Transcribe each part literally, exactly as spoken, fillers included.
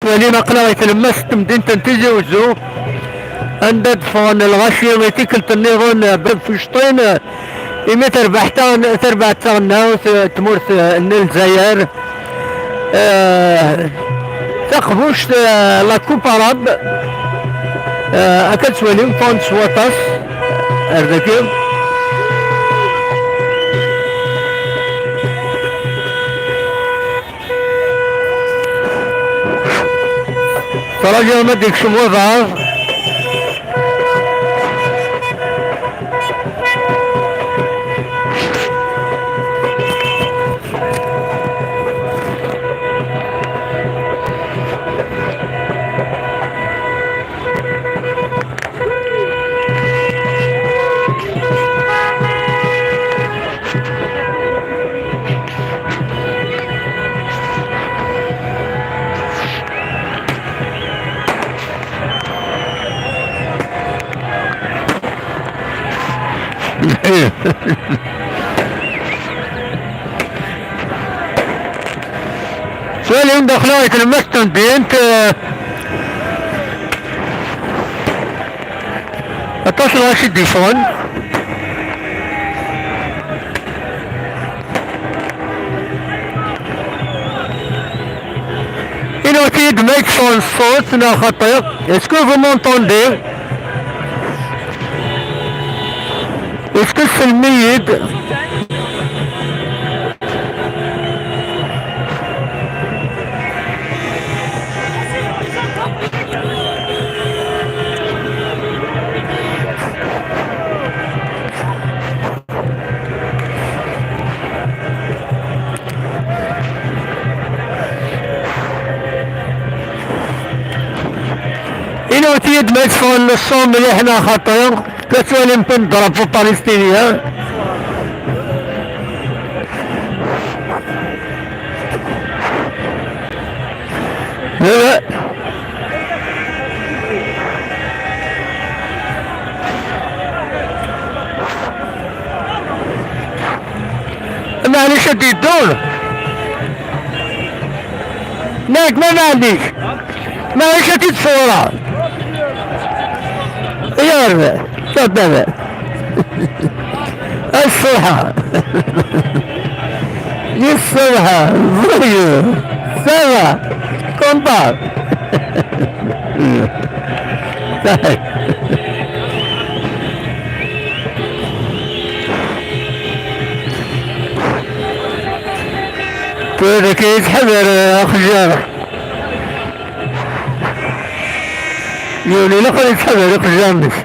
Wali aql-aɣ i tlemmast n temdint n Tizi Uzzu, anda d-ffɣen lɣaci i tikkelt nniḍen, eh, Bab Ficeṭṭin, eh, imi terbeḥ taɣ-, tarbaɛt taɣelnawt, eh, tmurt, eh, n Lezzayer. Eh, taqbuct, eh, la Coupe Arabe. Eh, akka tettwalim, ffɣen s waṭas ar daki. Ttṛaǧuɣ ma d-ikcem wabɛaḍ. Ttwalin daxel-a i tlemmast n temdint, eh, aṭas n lɣaci i d-yeffɣen. Inut-iyi-d ma yeṭṭfen ṣṣut neɣ xaṭi. Est-ce que vous m'entendez? Est-ce que tessnem-iyi-d? Inut-iyi-d ma yeṭṭfen ṣṣut mliḥ neɣ xaṭi. La tettwalim kan drapeau palestinien. Maɛlic ad d-yeddun. Nekk ma maɛlic. Maɛlic ad t-id-ṣewreɣ. Yarbi, tababa. Ṣṣeḥa. Ṣṣeḥa. Ẓẓay. Ça va. Content. Tura kan yettḥadar axjar. Yiwen ilaq ad yettḥadar iqejjaren-is.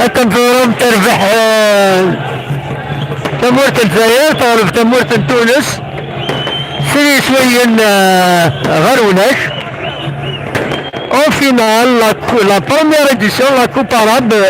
Akken teẓram, terbeḥ, eh, tamurt n Lezzayer, teɣleb tamurt n Tunes. Sin yiswiyen, eh, ɣer ulac. En finale, la cou-, la première édition, la Coupe Arabe.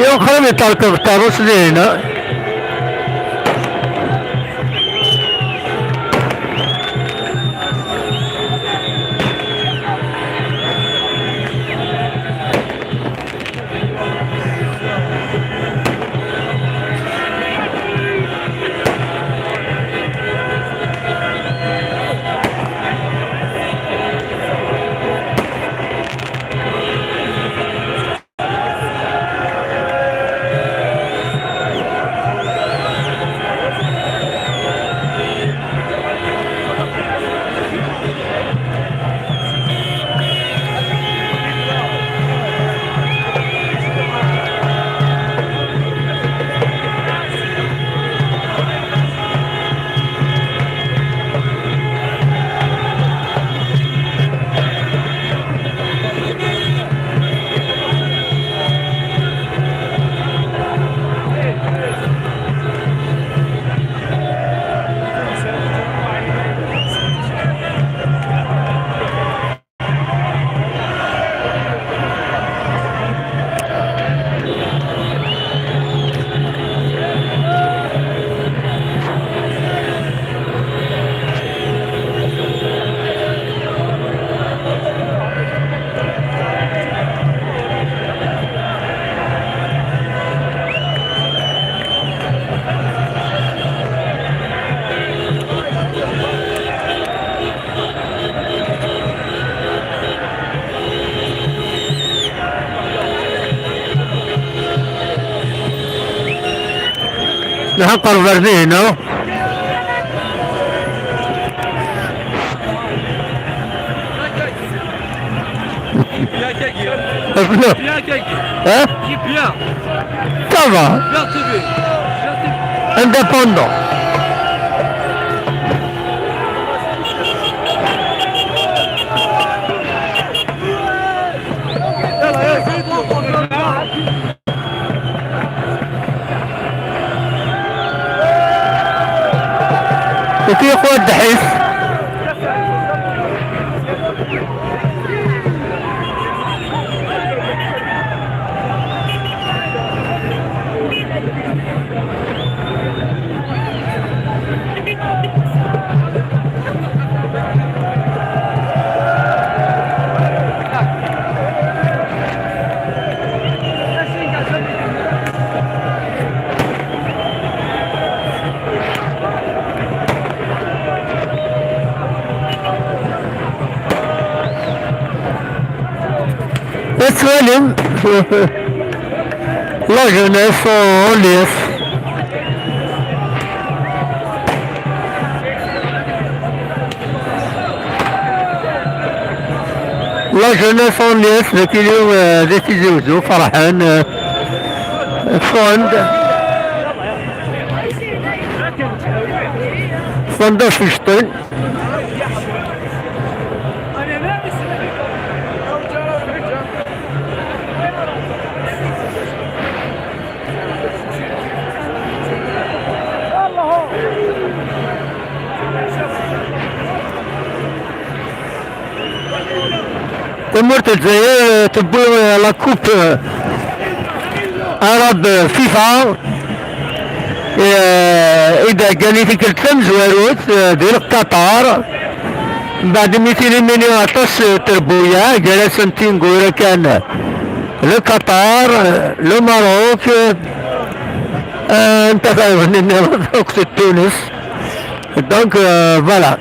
Yuɣ xrib iṭerkeb ṭerrus dihin. Nqerreb ar dihin, ha? Hein? Ça va. Indépendant. وكي يقول الدحيح. Ad twalim la jeunesse en liesse. La jeunesse en liesse, d akili, euh, di Tizi Wezzu, ferḥen, euh, ffɣen-d. Ffɣen-d ass n Cṭin. Tamurt n Lezzayer, eh, tewwi, eh, la coupe, eh, arabe, eh, FIFA, eh, i d-heggan i tikkelt tamezwarut, eh, di Qatar. Mbeɛd mi tilimini aṭas, eh, n trebbuyaɛ, gar-asent tineggura kan, eh, le Qatar, eh, le Maroc, eh, anta tayeḍ-nni nniḍen akked Tunes. Donc, euh, voilà.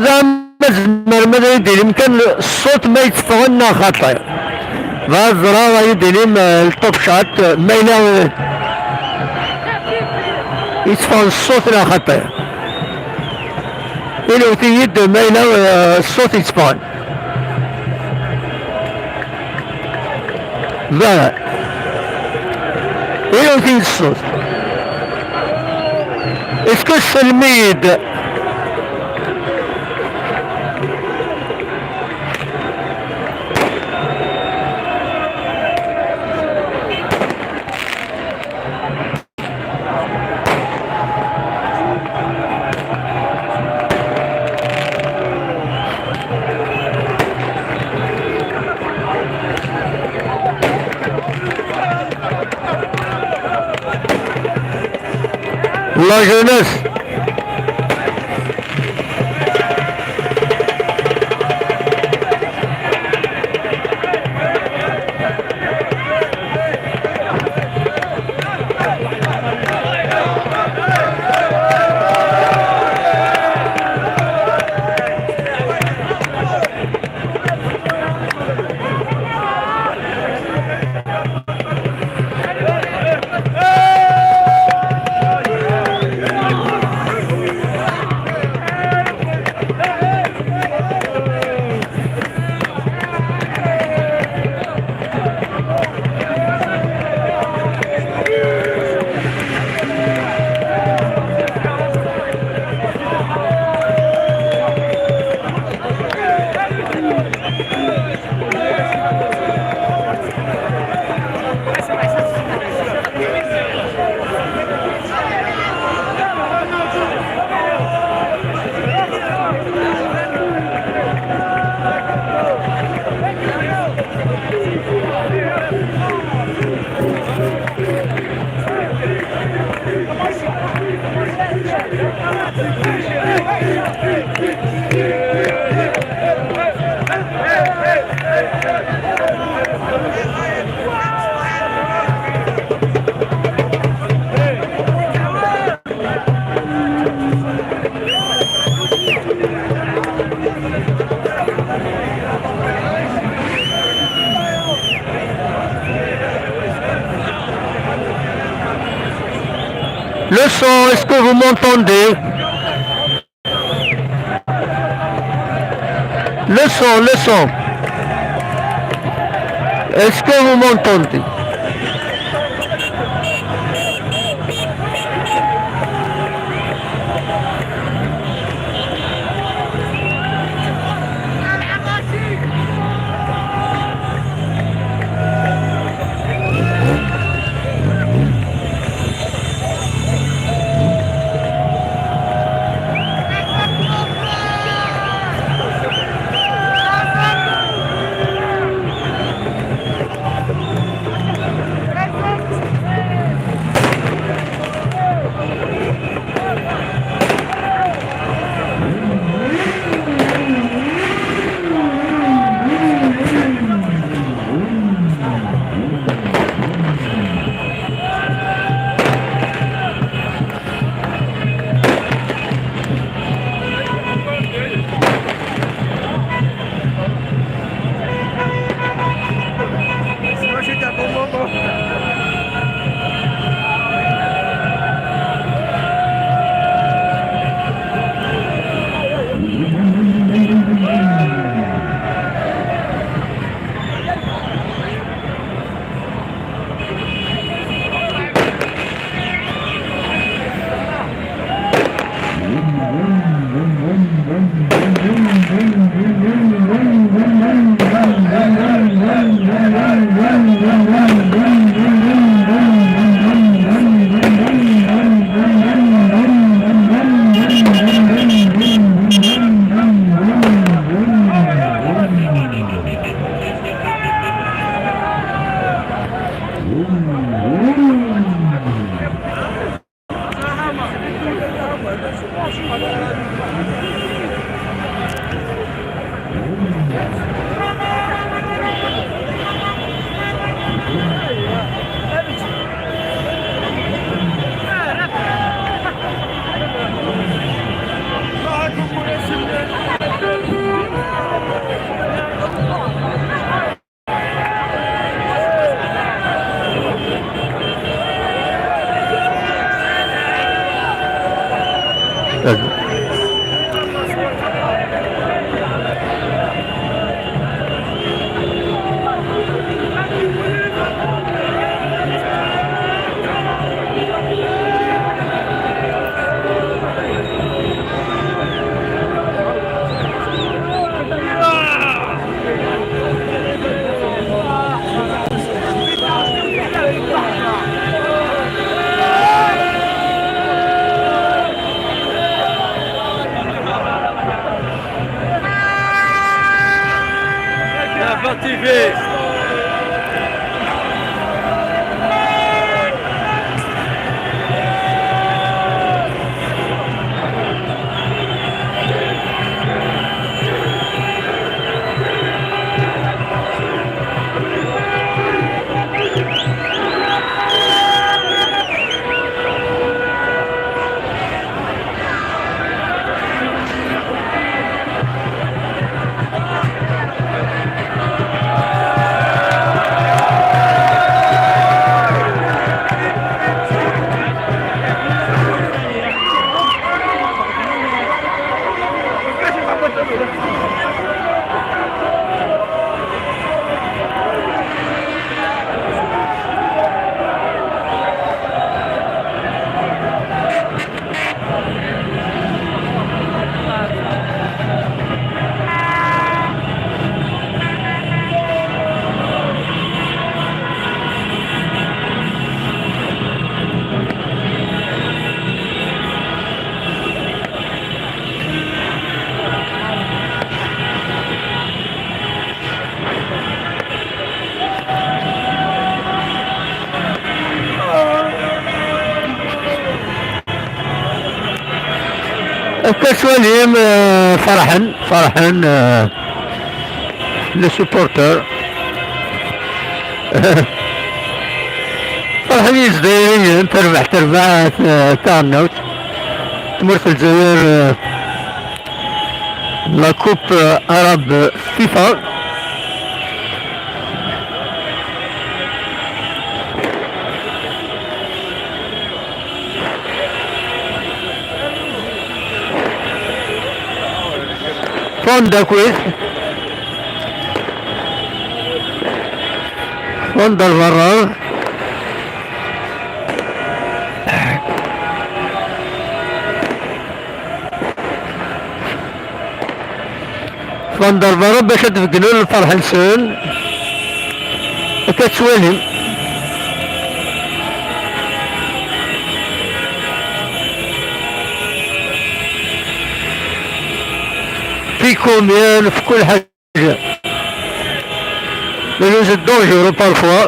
Zeɛma tzemrem ad yi-d-tinim kan ṣṣut ma yetteffɣen neɣ xaṭi. Bɣiɣ ad ẓreɣ ad yi-d-tinim, euh, le top shot, euh, ma yella, euh, yetteffɣen ṣṣut neɣ xaṭi. Inimt-iyi-d ma yella, euh, ṣṣut yetteffɣen. Voilà. Et on fait une sauce. Est-ce que c'est le mid? La jeunesse. Le Le son, est-ce que vous m'entendez? Le son, le son. Est-ce que vous m'entendez? Akka ttwalim, eh, ferḥen, ferḥen, eh, les supporters. Ferḥen Yizzayriyen, terbeḥ, terbeḥ, eh, taɣennawt. Tmurt n Lezzayer, eh, la Coupe Arabe FIFA. Van der Kuit. Van der Vaart. Van der Vaart bac ad d-beggnen lferḥ-nsen. Akka tettwalim. Fi combien, fi kul ḥaǧa. Mais c'est dangereux parfois.